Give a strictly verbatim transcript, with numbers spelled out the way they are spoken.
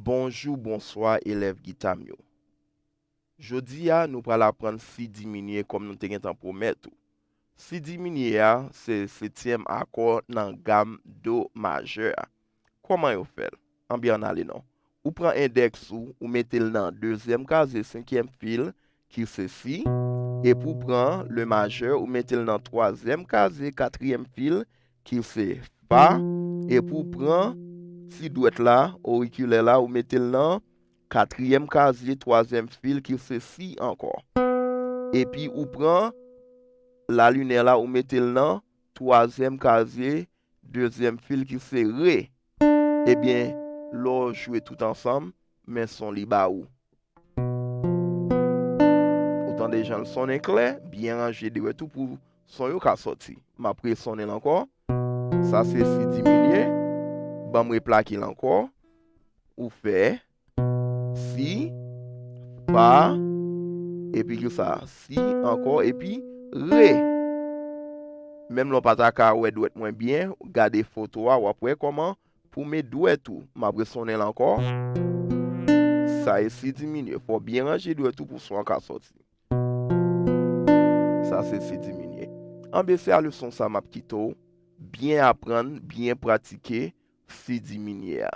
Bonjou, bonswa, elèv gita m yo. Jodi a, nou pral aprann si diminye kòm nou te gentan pwomèt ou. Si diminye a, se setyèm akò nan gam do majè a. Kòman yo fè l? Anben ann ale non. Ou pran endèks ou, ou mete l nan dezyèm kazye senkyèm fil, ki se si, epi w pran le majè, ou mete l nan twazyèm kazye katriyèm fil, ki se fa, epi w pran ti dwèt la, orikilè la, ou mete l nan katriyèm kazye twazyèm fil, ki se si ankò. Epi ou pran lalinè la, ou mete l nan twazyèm kazye dezyèm fil, ki se re. Ebyen, lè w jwe tout ansanm, men son li ba ou. Ou tande jan l sonnen klè, byen ranje dwèt ou pou son yo ka sòti. M ap resonnen l ankò. Sa se si diminye. Ban m replake l ankò. Ou fè si, fa, epi ki sa? Si ankò, epi re. Menm lè w pa ta ka wè dwèt mwen byen, gade foto a, w ap wè kòman pou met dwèt ou. M ap resonnen l ankò. Sa e si diminye. Fò w byen ranje dwèt ou pou son an ka sòti. Sa se si diminye. Anben, se a leson sa m ap kite w. Byen aprann, byen pratike si diminye a.